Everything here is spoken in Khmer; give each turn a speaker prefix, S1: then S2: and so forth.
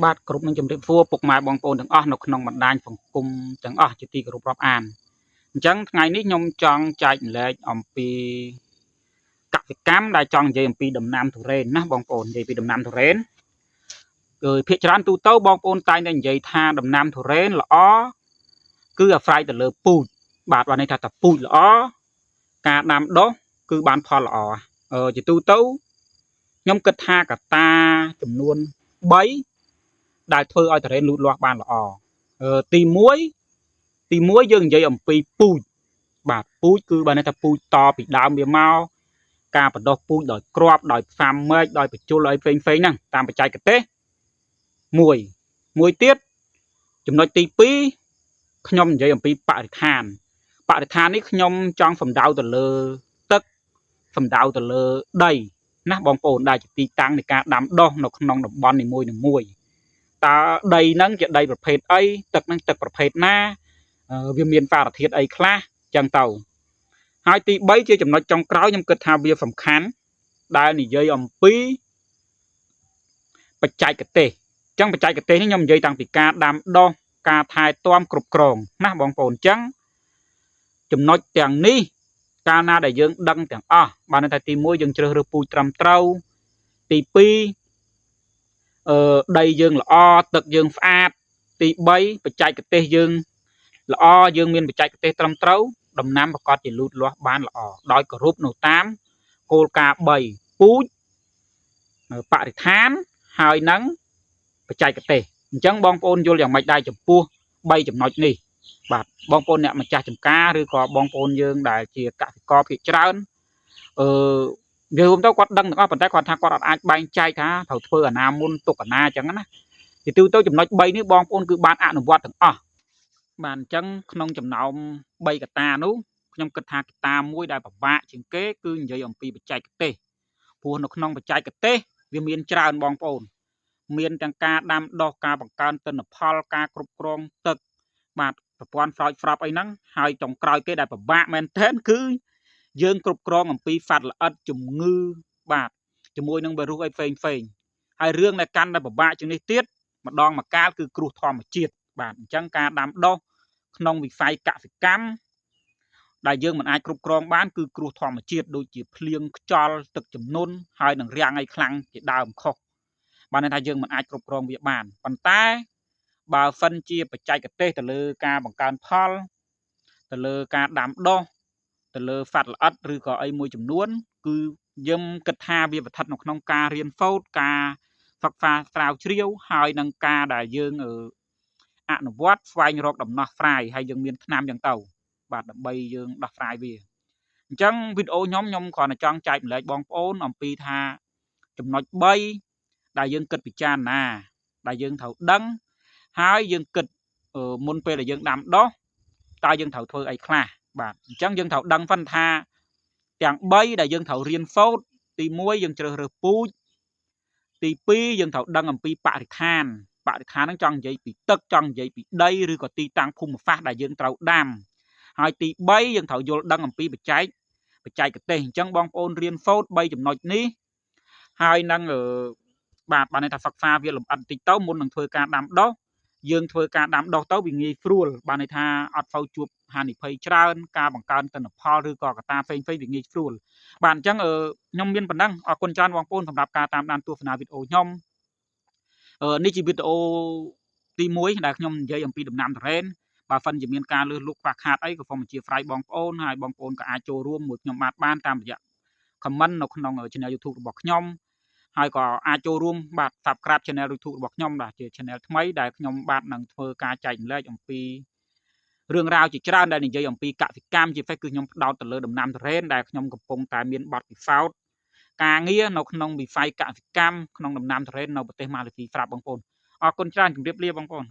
S1: បាទគ្រប់នឹងជម្រាបសួរពុកម៉ែបងប្អូនទាំងអស់នៅក្នុងបណ្ដាញសង្គមទាំងអស់ជាទីគោរពរាប់អានអញ្ចឹងថ្ងៃនេះខ្ញុំចង់ចែករំលែកអំពីកសិកម្មដែលចង់និយាយអំពីដំណាំទុរេនណាបងប្អូននិយាយពីដំណាំទុរេនគឺភាគច្រើនទូទៅបងប្អូនតែងតែនិយាយថាដំណាំទុរេនល្អគឺអាស្រ័យទៅលើពូជបាទបានន័យថាតពូជល្អការដាំដុះគឺបានផលល្អជាទូទៅខ្ញុំគិតថាកត្តាចំនួន3ដែលធ្វើឲ្យទុរេនលូតលាស់បានល្អទី1ទី1យើងនិយាយអំពីពូជបាទពូជគឺបានន័យថាពូជតពីដើមវាមកការបណ្ដុះពូជដោយគ្រាប់ដោយផ្សាំមែកដោយបញ្ជុលអីផ្សេងផ្សេងហ្នឹងតាមបច្ចេកទេសមួយមួយទៀតចំណុចទី2ខ្ញុំនិយាយអំពីបរិស្ថានបរិស្ថាននេះខ្ញុំចង់សំដៅទៅលើទឹកសំដៅទៅលើដីណាបងប្អូនដែលជាទីតាំងនៃការដាំដុះនៅក្នុងតំបន់នីមួយៗតើដីហ្នឹងជាដីប្រភេទអីទឹកហ្នឹងទឹកប្រភេទណាវាមានសារធាតុអីខ្លះចឹងទៅហើយទី3ជាចំណុចចុងក្រោយខ្ញុំគិតថាវាសំខាន់ដែលនិយាយអំពីបច្ចេកទេសចឹងបច្ចេកទេសនេះខ្ញុំនិយាយតាំងពីការដាំដុះការថែទាំគ្រប់គ្រងណាបងប្អូនអញ្ចឹងចំណុចទាំងនេះកាលណាដែលយើងដឹងទាំងអស់បានន័យថាទី1យើងជ្រើសរើសពូជត្រឹមត្រូវទី2ដីយើងល្អទឹកយើងស្អាតទី3បច្ចេកទេសយើងល្អយើងមានបច្ចេកទេសត្រឹមត្រូវដំណាំប្រកាសជាលូតលាស់បានល្អដោយគោរពនៅតាមគោលការណ៍3ពូជបរិស្ថានហើយនឹងបច្ចេកទេសអញ្ចឹងបងប្អូនយល់យ៉ាងម៉េចដែរចំពោះ3ចំណុចនេះបាទបងប្អូនអ្នកម្ចាស់ចំការឬក៏បងប្អូនយើងដែលជាកសិករភាគច្រើនអឺនិយាយរួមទៅគាត់ដឹងទាំងអស់ប៉ុន្តែគាត់ថាគាត់អត់អាចបែងចែកថាត្រូវធ្វើអាណាមុនទុកអាណាអញ្ចឹងណាទីទូទៅចំណុច3នេះបងប្អូនគឺបានអនុវត្តទាំងអស់បាទអញ្ចឹងក្នុងចំណោម3កត្តានោះខ្ញុំគិតថាកត្តាមួយដែលពិបាកជាងគេគឺនិយាយអំពីបច្ចេកទេសព្រោះនៅក្នុងបច្ចេកទេសវាមានច្រើនបងប្អូនមានទាំងការដាំដុះការបង្កើនទិន្នផលការគ្រប់គ្រងទឹកបាទប្រព័ន្ធស្រោចស្រពអីហ្នឹងហើយចុងក្រោយគេដែលពិបាកមែនទែនគឺយើងគ្រប់គ្រងអំពីសត្វល្អិតជំងឺបាទជាមួយនឹងវីរុសអីផ្សេងផ្សេងហើយរឿងដែលកាន់តែពិបាកជាងនេះទៀតម្ដងម្កាលគឺគ្រោះធម្មជាតិបាទអញ្ចឹងការដាំដុះក្នុងវិស័យកសិកម្មដែលយើងមិនអាចគ្រប់គ្រងបានគឺគ្រោះធម្មជាតិដូចជាភ្លៀងខ្យល់ទឹកជំនន់ហើយនឹងរាំងអីខ្លាំងជាដើមខុសបានន័យថាយើងមិនអាចគ្រប់គ្រងវាបានប៉ុន្តែបើសិនជាបច្ចេកទេសទៅលើការបង្កើនផលទៅលើការដាំដុះទៅលើសត្វល្អិតឬក៏អីមួយចំនួនគឺយើងគិតថាវាស្ថិតនៅក្នុងការរៀនសូត្រការសិក្សាស្រាវជ្រាវហើយនឹងការដែលយើងអនុវត្តស្វែងរកដំណោះស្រាយហើយយើងមានថ្នាំយ៉ាងទៅបាទដើម្បីយើងដោះស្រាយវាអញ្ចឹងវីដេអូខ្ញុំខ្ញុំគ្រាន់តែចង់ចែករំលែកបងប្អូនអំពីថាចំណុច3ដែលយើងគិតពិចារណាដែលយើងត្រូវដឹងហើយយើងគិតមុនពេលដែលយើងដាំដុះតើយើងត្រូវធ្វើអីខ្លះបាទអញ្ចឹងយើងត្រូវដឹងហ្វិនថាទាំង3ដែលយើងត្រូវរៀនសូត្រទី1យើងជ្រើសរើសពូជទី2យើងត្រូវដឹងអំពីបរិស្ថានបរិស្ថានហ្នឹងចង់និយាយពីទឹកចង់និយាយពីដីឬក៏ទីតាំងភូមិសាស្ត្រដែលយើងត្រូវដាំហើយទី3យើងត្រូវយល់ដឹងអំពីបច្ចេកទេសអញ្ចឹងបងប្អូនរៀនសូត្រ3ចំណុចនេះហើយនឹងបាទបានន័យថាសិក្សាវាលម្អិតបន្តិចទៅមុននឹងធ្វើការដាំដុះយើងធ្វើការដាំដុះទៅវាងាយស្រួលបានន័យថាអត់សូវជួបហានិភ័យច្រើនការបង្កើនទិន្នផលឬក៏កត្តាផ្សេងៗវាងាយស្រួលបាទអញ្ចឹងខ្ញុំមានប៉ុណ្ណឹងអរគុណច្រើនបងប្អូនសម្រាប់ការតាមដានទស្សនាវីដេអូខ្ញុំនេះជាវីដេអូទី1ដែលខ្ញុំនិយាយអំពីដំណាំទុរេនបើសិនជាមានការលើសលុកខ្វះខាតអីក៏សូមអធ្យាស្រ័យបងប្អូនហើយបងប្អូនក៏អាចចូលរួមមួយខ្ញុំបាទបានតាមរយៈ comment នៅក្នុង channel YouTube របស់ខ្ញុំហើយក៏អាចចូលរួមបាទ Subscribe Channel YouTube របស់ខ្ញុំបាទជា Channel ថ្មីដែលខ្ញុំបាទនឹងធ្វើការចែករំលែកអំពីរឿងរ៉ាវជាច្រើនដែលនិយាយអំពីកសិកម្មជាពិសេសគឺខ្ញុំផ្ដោតទៅលើដំណាំទុរេនដែលខ្ញុំកំពុងតែមានបទពិសោធន៍ការងារនៅក្នុងវិស័យកសិកម្មក្នុងដំណាំទុរេននៅប្រទេសម៉ាឡេស៊ីស្រាប់បងប្អូនអរគុណច្រើនជម្រាបលាបងប្អូន។